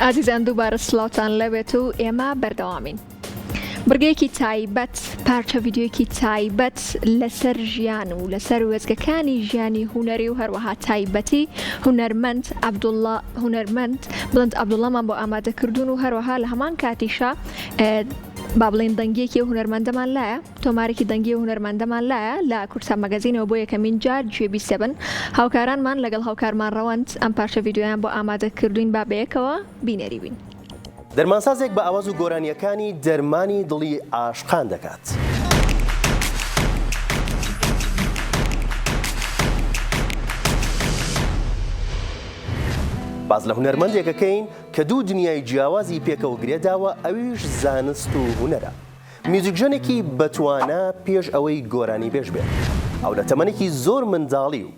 ئازیزان دووبارە سڵاوتان لێبێت و ئێمە بەردەوامین. بڕگەیەکی تایبەت، پارچە ڤیدیۆیەکی تایبەت لەسەر ژیان و لەسەر وێستگەکانی ژیانی هونەری و هەروەها تایبەتی هونەرمەند عەبدوڵڵا هونەرمەند بڵند عەبدوڵڵامان بۆ ئامادە کردوون و هەروەها لە هەمان کاتیشا با بڵێین دەنگیەکی ئەو هونەرمەندەمان لایە تۆمارێکی دەنگی ئەو هونەرمەندەمان لایە لە کوردسات مەگەزینەوە بۆ یەکەمین جار گوێبیست دەبن هاوکارانمان لەگەڵ هاوکارمان ڕەوەند ئەم پارچە ڤیدیۆیان بۆ ئامادە کردوین با بەیەکەوە بینەری بین. دەرمانسازێک بە ئاواز و گۆرانییەکانی دەرمانی دڵی عاشقان دەکات. باس لە هونەرمەندێک ئەکەین کە دوو دنیای جیاوازی پێکەوە گرێداوە ئەویش زانست و هونەرە. میوزیکژەنێکی بەتوانا پێش ئەوەی گۆرانیبێژ بێت. ئەو لە تەمەنێکی زۆر منداڵی و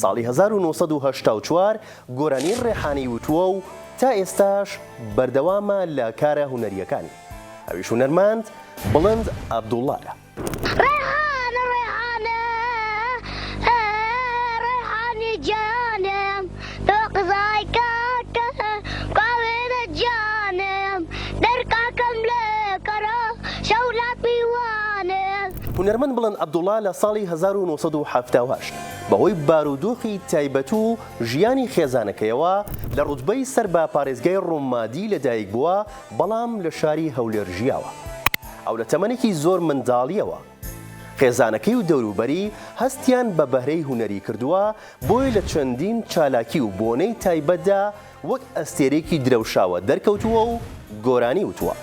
ساڵی 1984 گۆرانی ڕێحانەی وتووە و تا ئێستاش بەردەوامە لە کارە هونەرییەکانی. ئەویش هونەرمەند بڵند عەبدوڵڵایە. ڕێحانە ڕێحانە ڕێحانی گیانم تۆ قزای کاکەم کاوێنە گیانم دەرکاکەم لێ کەرە شەو لە پیوانم. هونەرمەند بڵند عەبدوڵا لە ساڵی 1978 بەهۆی بارودۆخی تایبەت و ژیانی خێزانەکەیەوە لە ڕوتبەی سەر بە پارێزگای ڕومادی لەدایکبووە، بەڵام لە شاری هەولێر ژیاوە. ئەو لە تەمەنێکی زۆر منداڵییەوە خێزانەکەی و دەوروبەری هەستیان بە بەهرەی هونەری کردووە، بۆیە لە چەندین چالاکی و بۆنەی تایبەتدا وەک ئەستێرەیەکی درەوشاوە دەرکەوتووە و گۆرانی وتووە.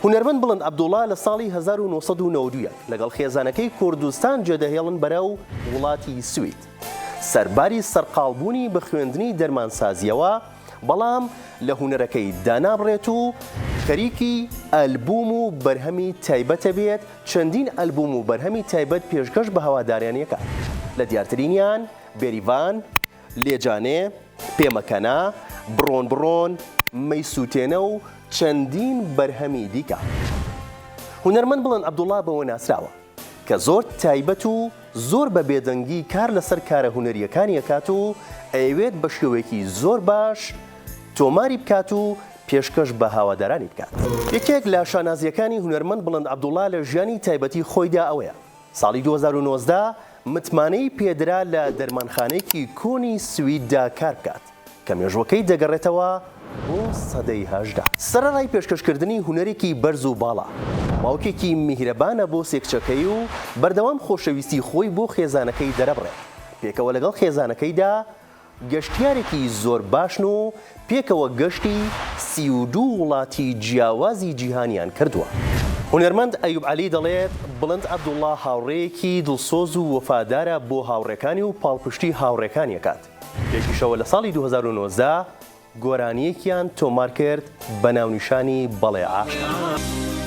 هونەرمەند بڵند عەبدوڵا لە ساڵی 1991 لەگەڵ خێزانەکەی کوردستان جێدەهێڵن بەرەو وڵاتی سوید. سەرباری سەرقاڵبوونی بە خوێندنی دەرمانسازییەوە، بەڵام لە هونەرەکەی دانابڕێت و خەریکی ئەلبووم و بەرهەمی تایبەتە بێت، چەندین ئەلبووم و بەرهەمی تایبەت پێشکەش بە هەوادارانی ئەکات لە دیارترینیان، بێریڤان، لێجانێ، پێمەکەنە، بڕۆن بڕۆن، مەیسووتێنە و چەندین بەرهەمی دیکە. هونەرمەند بڵند عەبدوڵا بەوە ناسراوە. کە زۆر تایبەت و زۆر بە بێدەنگی کار لەسەر کارە هونەرییەکانی ئەکات و ئەیەوێت بە شێوەیەکی زۆر باش تۆماری بکات و پێشکەش بە هاوادارانی بکات. یەکێک لە شانازییەکانی هونەرمەند بڵند عەبدوڵا لە ژیانی تایبەتی خۆیدا ئەوەیە ساڵی 2019 متمانەی پێدرا لە دەرمانخانەیەکی کۆنی سویددا کار بکات. کە مێژووەکەی دەگەڕێتەوە بۆ سەدەی 18. سەرەڕای پێشکەشکردنی هونەرێکی بەرز و باڵا، باوکێکی میهرەبانە بۆ سێ کچەکەی و بەردەوام خۆشەویستی خۆی بۆ خێزانەکەی دەرەبڕێت، پێکەوە لەگەڵ خێزانەکەیدا گەشتیارێکی زۆر باشن و پێکەوە گەشتی 32 وڵاتی جیاوازی جیهانیان کردووە. هونەرمەند ئەیوب عەلی دەڵێت، بڵند عەبدوڵڵا هاوڕێیەکی دڵسۆز و وەفادارە بۆ هاوڕێکانی و پاڵپشتی هاوڕێکانی ئەکات. پێکیشەوە لە ساڵی 2019 گۆرانییەکیان تۆمارکرد بە ناونیشانی بەڵێ عاشقم.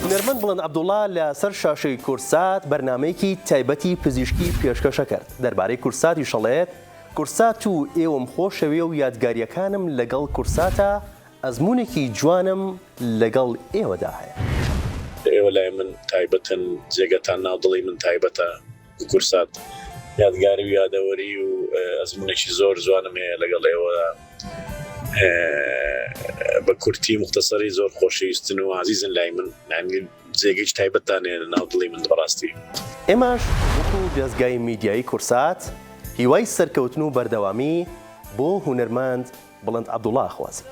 هونەرمەند بڵند عەبدوڵا لە سەر شاشەی کوردسات بەرنامەیەکی تایبەتی پزیشکی پێشکەشە کرد، دەربارەی کوردساتیش ئەڵێت، کوردسات و ئێوەم خۆشەوێ و یادگارییەکانم لەگەڵ کوردساتە، ئەزموونێکی جوانم لەگەڵ ئێوەدا هەیە. ئێوە لای من تایبەتن، جێگەتان ناو دڵی من تایبەتە. کوردسات یادگاری و یادەوەری و ئەزمونێکی زۆر جوانم هەیە لەگەڵ ئێوە بە کورتی مختصری زۆر خۆشەویستن و ئازیزن لای من یعنی جێگەی تایبەتتان هەیە ناو دڵی من بەڕاستی. ئێمەش وەکو دەزگای میدیایی کوردسات هیوای سەرکەوتن و بەردەوامی بۆ هونەرمەند بڵند عەبدوڵا ئەخوازین.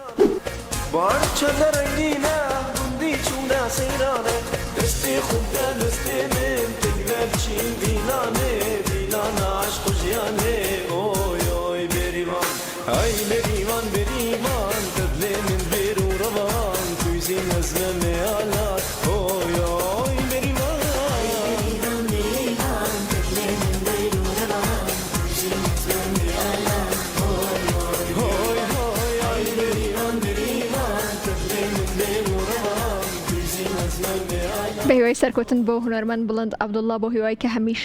بەهیوای سەرکەوتن بۆ هونەرمەند بڵند عەبدوڵڵا بۆ هیوای کە هەمیشە.